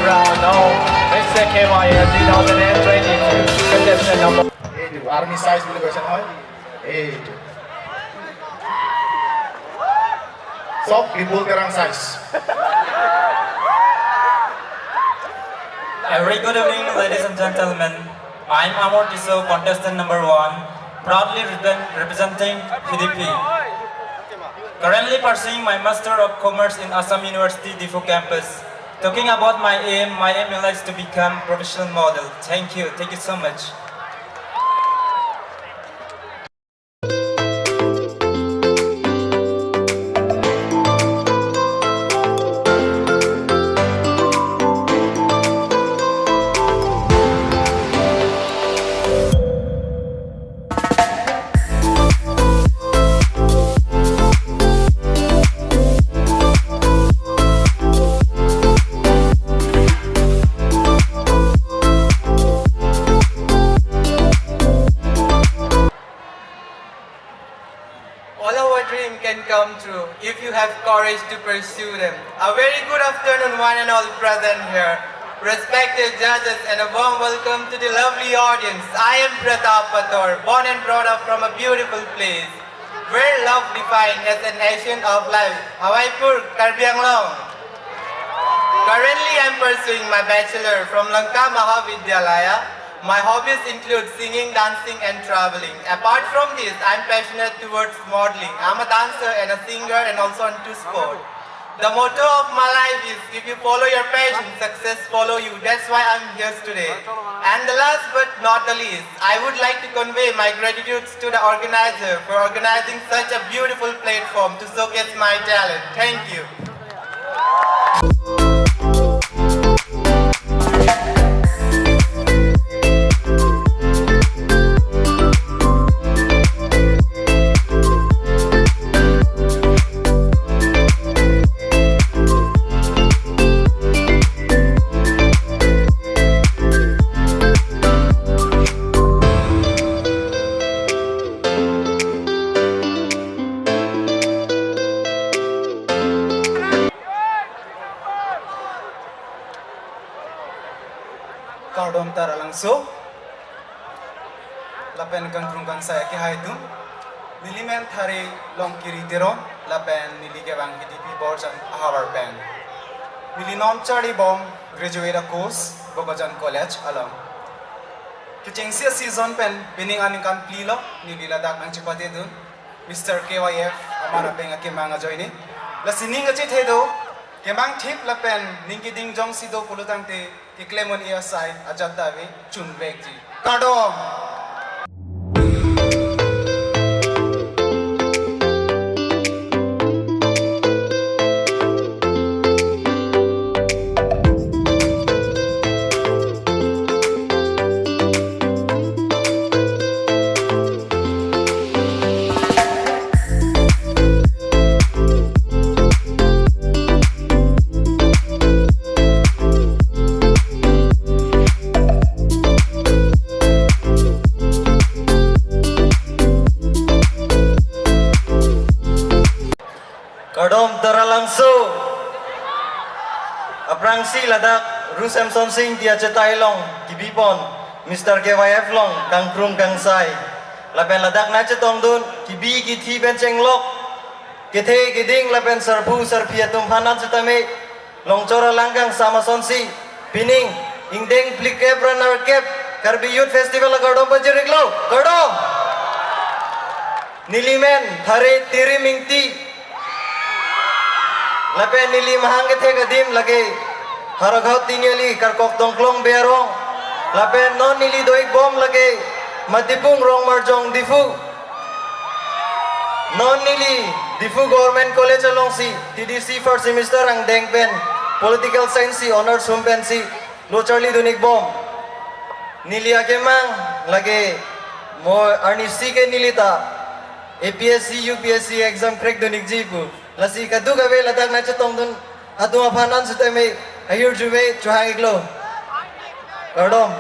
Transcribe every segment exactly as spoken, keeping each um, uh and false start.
Round of Mister K Y F two thousand twenty-two, contestant number এইটো army size বুলি কৈছে নহয়, এইটো চব বিপুল কেৰাং size. A very good evening, ladies and gentlemen. I'm Amor Tisso, contestant number one, proudly represent- representing P D P. Currently pursuing my Master of Commerce in Assam University Diphu campus. Talking about my aim, my aim in life is to become professional model. Thank you. Thank you so much. All our dream can come true if you have courage to pursue them. A very good afternoon, one and all present here. Respected judges, and a warm welcome to the lovely audience. I am Pratap Pator, born and brought up from a beautiful place where love defined as an essence of life, Hawaipur, Karbi Anglong. Currently, I'm pursuing my bachelor from Lanka Mahavidyalaya. My hobbies include singing, dancing, and traveling. Apart from this, I'm passionate towards modeling. I'm a dancer and a singer and also into sport. The motto of my life is, if you follow your passion, success follow you. That's why I'm here today. And the last but not the least, I would like to convey my gratitude to the organizer for organizing such a beautiful platform to showcase my talent. Thank you. Kardom Taralangso lapen kangkrung kangsai akehai atum. Neli men Thare Longkiri Teron lapen neli kevang P D P Borjan ahavar pen. Neli non charlibom graduate a course Bokajan College along. Kechengsi a season pen pining aningkan phli lo neli ladak nangchepate dun Mister K Y F aman apeng akemang ajoine. Lasi ning kachethe do, kemang thip lapen ning keding jongsi do pulotangte keklem un-e asai ajat ta ave, chunvekji. Kardom. Kardom Taralangso. Aphrangsi ladak Ru Semson Sing Ingti achetai along kebipon Mister K Y F along kangkrung kangsai. Lapen ladak nangchetongdun kebi kethi pen chenglok kethe keding lapen sarpo sarpi atum aphan an setame longchor alang kangsam asonsi pining ingdeng phlikep ra nerkep Karbi Youth Festival akardom pajir-iklo. Kardom. Neli men Thare Tirim Ingti. Lapen neli mahang kethe adim lake Howraghat Tiniali Karkok Tongklong Bey arong. Lapen non neli do-ikbom lake Matipung Rongmarjong Diphu. Non neli Diphu Government College alongsi T D C first semester angdeng pen Political Science si honours hum pensi lo charlidun-ikbom. Neli akemang lake mo arnisi ke neli ta A P S C, U P S C exam crack dun-ikji pu. Lasi kadokave ladak nangchetongdun atum aphan an setame ahirjume chohang-iklo. Kardom.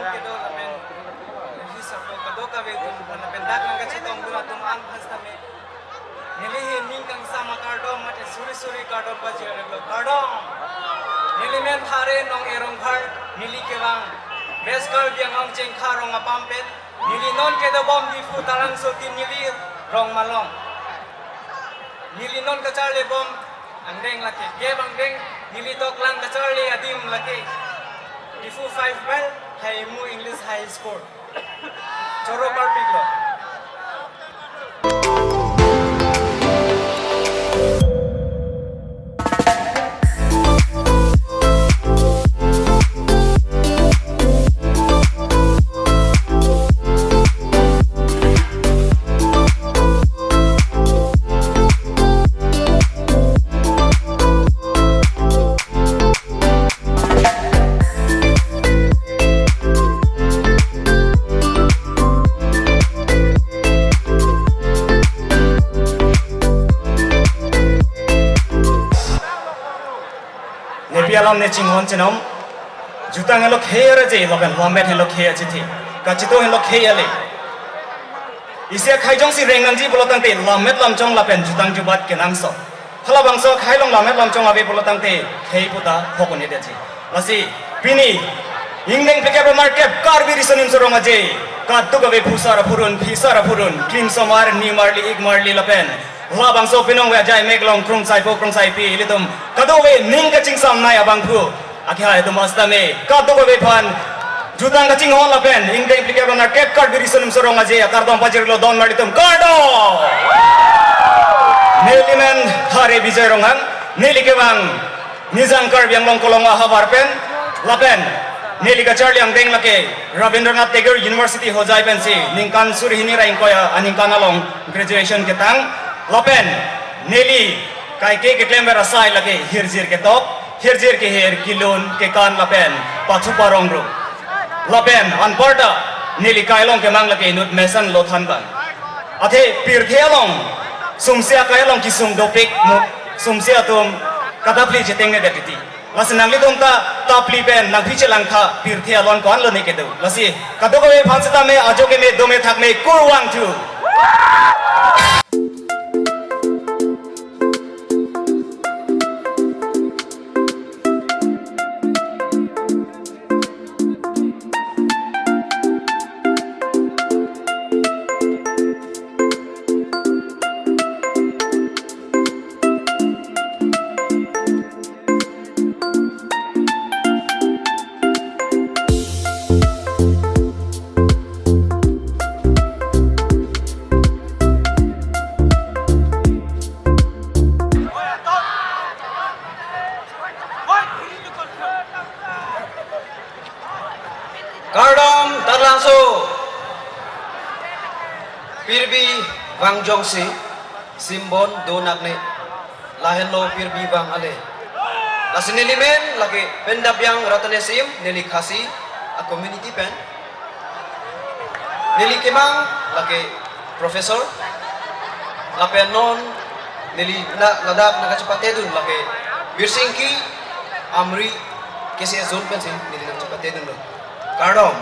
Kedo lapen neli sarpo kadokave atum aphan lapen dak nangkachetongdun atum an aphan sitame neli ahin ning kangsam akardom mate suri suri kardom pajirlo, kardom. Neli men Thare Nong-e Rongbhar, neli kevang West Karbi Anglong Chengkha rong apam pen, neli non kedobom Diphu Tarangso tin, neli Rongmalong. Neli non kacharlibom angdeng lake, gap angdeng, neli toklang kacharli adim lake Diphu five mile, Haimu English High School. Choro parpiklo. Nepi alam ne chinghon chenom. Jutang helo khei aje lapen lammet helo khei achethe. Kachetong helo khei ale. Isi akhai jongsi reng nangji pulo tangte lammet lamchong lapen jutang jubat kenangsot. Halabangso akhai along lammet lamchong ave pulo tangte khei puta hokone detji. Lasi pini ingdeng phlikep ra nerkep Karbi Riso Nimso Rong Aje kadokave phusar aphurun, phisar aphurun, klimsomar, nimarli, ikmarli lapen labangso pinong ve ajai meklong krungsaipo krungsaipi ilitum kadokave ning kachingsamnei abangphu akehai atum sitame kadokave aphan jutang kachinghon lapen ingdeng phlikep ra nerkep Karbi Riso Nimso Rong Aje akardom pajirlo, don marlitum kardom. Neli men Thare Bijoy Ronghang, neli kevang Nijang Karbi Anglong Kolong ahavar pen, lapen neli kacharli angdeng lake Rabindranath Tagore University Hojai pensi ningkan suri hini ra ingkoi aningkan along graduation ketang, lapen neli kaike keklem ver asai lake hirjir ketok, hirjir kehir, kelun kekan lapen pathu parong ru. Lapen anparta neli kai along kemang lake inut mesen lo thanbang. Athe pirthe along sumse akai along kesung dopik mu, sumse atum katapli chetengne det titi. Lasi nanglitum ta tapli pen nangphi chelangtha, pirthe alon ko-anlo ne kedo. Lasi kadokave aphan sitame ajo keme dome thakme kurvangthu. Kardom Tarlangso. Pirbi vang jongsi simbon do nakne, lahenlo pirbi vang ale. Lasi neli men lake Pendabiang Ratane Sim, neli Khasi a-community pen. Neli kemang lake professor, lapen non neli na ladak nangkachepatedun lake Birsingki, Amri, K C S zone pensi neli nangchepatedunlo. Kardom.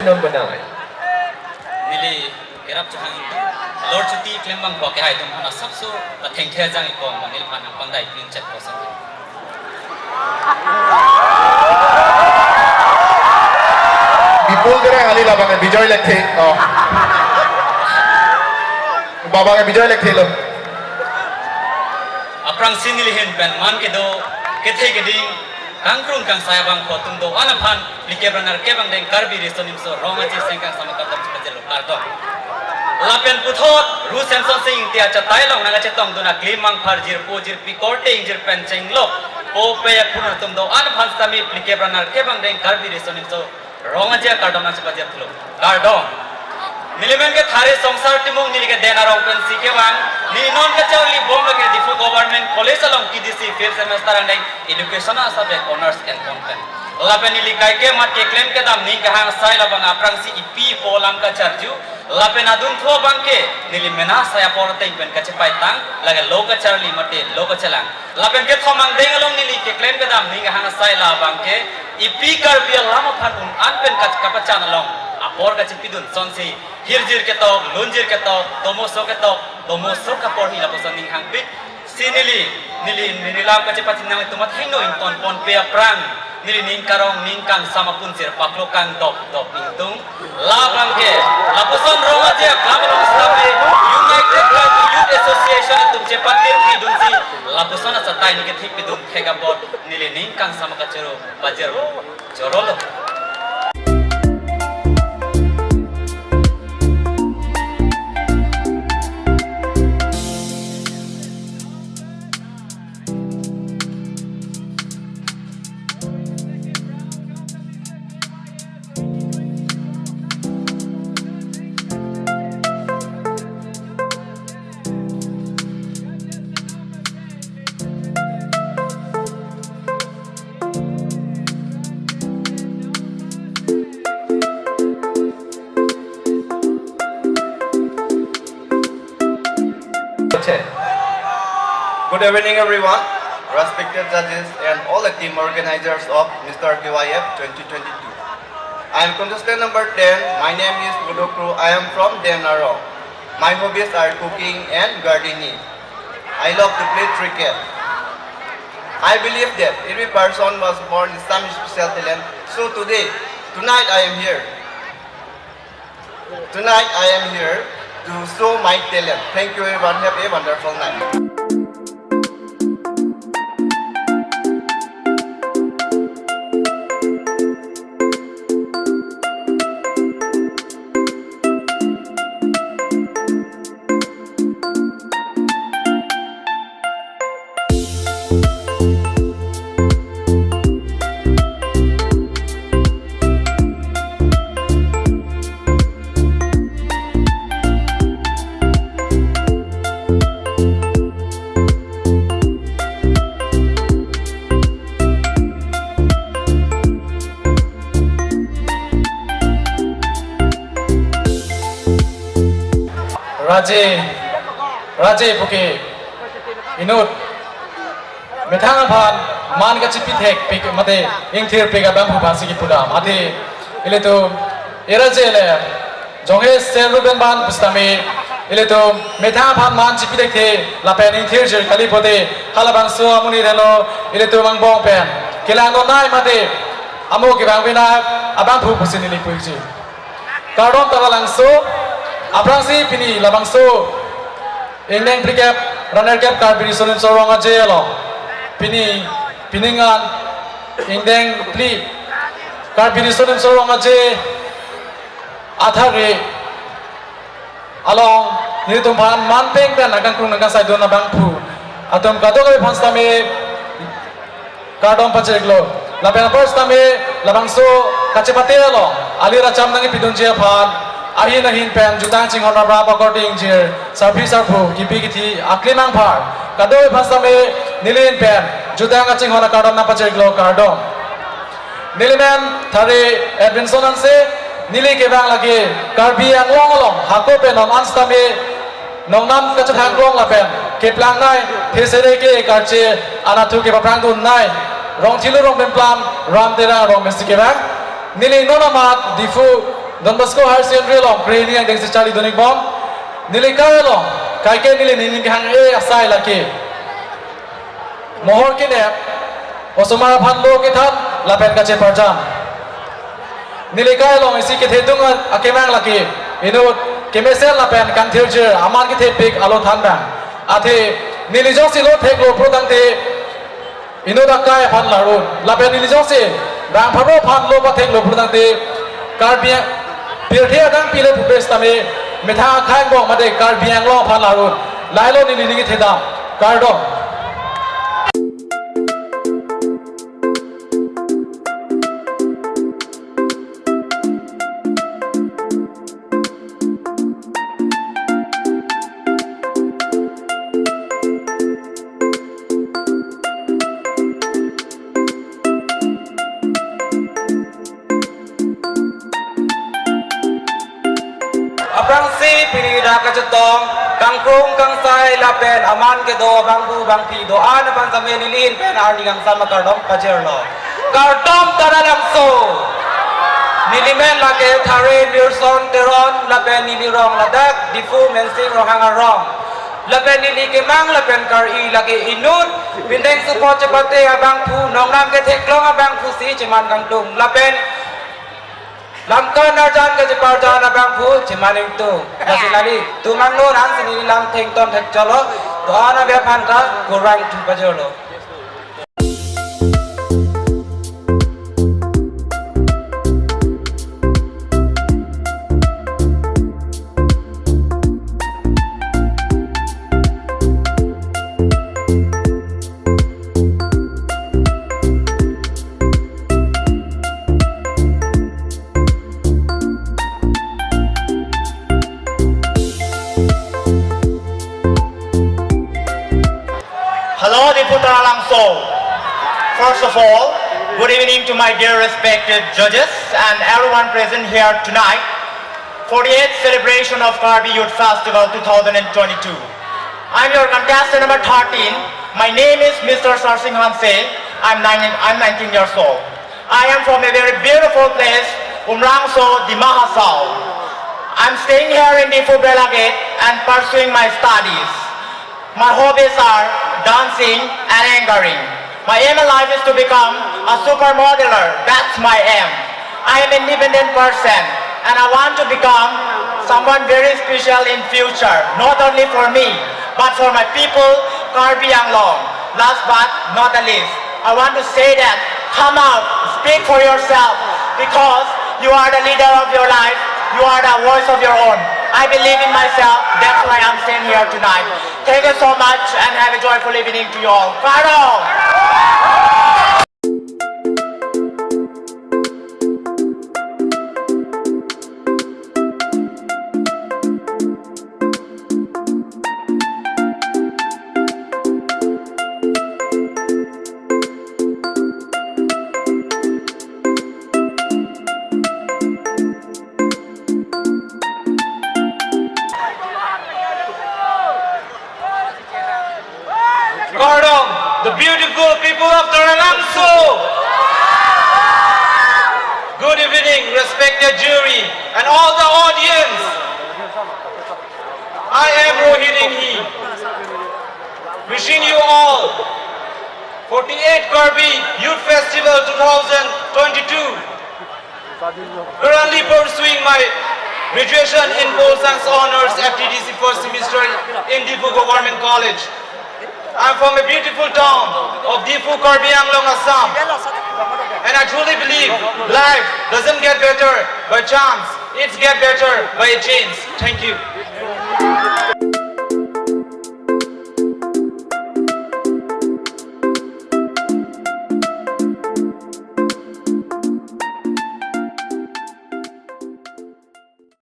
Number nine. Neli kerap chehang itu, Lord Chuti klembang ko kehai atum hana sapso ta thengthe jang ikong bang neliphan nangpangdai pin chet ko sa. Bipul Terang ali labang Bijoy Lekthe. Oh. Babang Bijoy Lekthe lo. Aphrangsi neli ahin pen man kedo, kethe keding, kangkrung kangsai abang ko atum do-an aphan, phlikep ra nerkep angdeng Karbi Riso Nimso Rong Aje sengkang sama kardom chepajirlo, kardom. Lapen puthot Ru Semson Sing Ingti achatai along nangkachetongdun aklimang phar jirpo jirpi korte ingjir pen chenglo O pe ya pun atum do-an aphan sitame phlikep ra nerkep angdeng Karbi Riso Nimso Rong Aje akardom nangchepajir thulo. Kardom. Neli men ke Thare Songsar Timung, neli ke Den arong pensi kevang. Neli non kacharli bom lake Diphu Government College along K D C fifth semester angdeng Education a-subject Honours enpon pen. Lapen neli kaike amat keklem kedam ning kehang asai labang aphrangsi ipi ipo alam kacharju. Lapen adunthu abang ke neli mena asai apor ateng pen kachepaitang lake lo kacharli mate lo kachelang. Lapen kethom angdeng along neli keklem kedam ning kehang asai labang ke ipi Karbi alam aphan un-an pen kach- kapachan along apor kachepidun sonsi hirjir ketok, lunjir ketok, tomoso ketok, tomoso kaporhi lapuson ning hangpik. Si neli, neli, neli lam kachepachinang atum athengno ingtonponpe aphrang neli ning karong ning kangsam apunsir paklo kangdop dop ingtung. Labang ke, lapuson Rong Aje aklam along sitame United Karbi Youth Association atum chepatir pidunsi, lapuson achatai neli kethik pidun thek apot neli ning kangsam akachoro pajir chorolo. Good evening, everyone, respected judges and all the team organizers of Mister K Y F twenty twenty-two. I am contestant number ten. My name is Budo Kro. I am from Den Arong. My hobbies are cooking and gardening. I love to play cricket. I believe that every person was born with some special talent. So today, tonight I am here. Tonight I am here to show my talent. Thank you everyone. Have a wonderful night. Raje, Raje puke inut methang aphan man kachipithekpik mate ingthirpik abangphu aphansi kipudam. Athe ilitum e Raje le jonghe ser ruben ban pusitame ilitum methang aphan man chipithekthe lapen ingthirjir kali pote halabangso amonit helo ilitum angbong pen kelang nonai mate amo kevang venai abangphu pusi neli puji. Kardom ta labangso, aphrangsi pini labangso ingdeng phlikep ra nerkep Karbi Riso Nimso Rong Aje along pini, pining an ingdeng phli Karbi Riso Nimso Rong Aje athare along nelitum aphan man peng pen akangkrung nangkangsaidun abangphu atum kadokave aphan sitame kardom pajirlo. Lapen apor sitame labangso kachepate along alir acham nangkepidunji aphan ahin ahin pen jutang chinghon rap rap akorte ingjir sarpi sarpo kipi kithi aklimang phar kadokave aphan sitame neli ahin pen jutang kachinghon akardom nangpajirlo, kardom. Neli men Thare Edvinson Hanse, neli kevang lake Karbi Anglong along hako pen non an sitame nongnam kachethang krong lapen keplang nai, thesere ke karche anatthu kepaphrang dun nai, Rongthilo Rongpimplam Ram Terang arong pensi kevang. Neli non amat Diphu Don Bosco Higher Secondary along krehini angdengsi charlidun ikbom. Neli kai along kaike neli ning kehang-e asai lake mohor kenep, osomar aphan lo kethan lapen kacheparjam. Neli kai along isi kethedung a-, akemang lake inut kemesen lapen kangthirjir aman kethepik alo thanbang. Athe neli jongsi lo theklo pulotangte inut akai aphan larun lapen neli jongsi bang pharo aphan lo patheklo pulotangte Karbi Ang-, pirthe adang pile pupe sitame methang akhai angbong mate Karbi Anglong aphan larun. Lahelo neli ning kethedam. Kardom. Bangsi pini dak kachetong, kangkrung kangsai lapen aman kedo bangphu bangphi do-an aphan same neli ahin pen arni kangsam akardom pajirlo. Kardom Taralangso. Neli men lake Thare Mirson Teron lapen neli rong ladak Diphu Mensing Ronghang arong. Lapen neli kemang lapen kar-i lake inut, pindeng support chepate abangphu, nongnam ketheklong abangphu si cheman kangtung. Lapen lamkan arjan kacheparjan abangphu cheman ingtung. Lasi neli tumang non ansi neli lam thengton thekcholo. Do-an abe aphan ta kurang thu pajirlo. Hello, Diphu Taralangso. First of all, good evening to my dear respected judges and everyone present here tonight for the eighth celebration of Karbi Youth Festival two thousand twenty-two. I'm your contestant number thirteen. My name is Mister Sarsing Hanse. I'm nine, I'm nineteen years old. I am from a very beautiful place, Umrangso, Dima Hasao. I'm staying here in Diphu Bela Gate and pursuing my studies. My hobbies are dancing and anchoring. My aim in life is to become a supermodeler. That's my aim. I am an independent person and I want to become someone very special in future, not only for me, but for my people, Karbi Anglong. Last but not the least, I want to say that come out, speak for yourself, because you are the leader of your life, you are the voice of your own. I believe in myself, that's why I'm standing here tonight. Thank you so much and have a joyful evening to you all. Kardom! Kardom, the beautiful people of Taralangso. Good evening, respected jury and all the audience. I am Rohit Enghi, wishing you all forty-eighth Karbi Youth Festival two thousand twenty-two. Currently pursuing my graduation in Pol Science Honours, F T D C first semester in Diphu Government College. I'm from a beautiful town of Diphu, Karbi Anglong, Assam. And I truly believe life doesn't get better by chance. It's get better by a change. Thank you.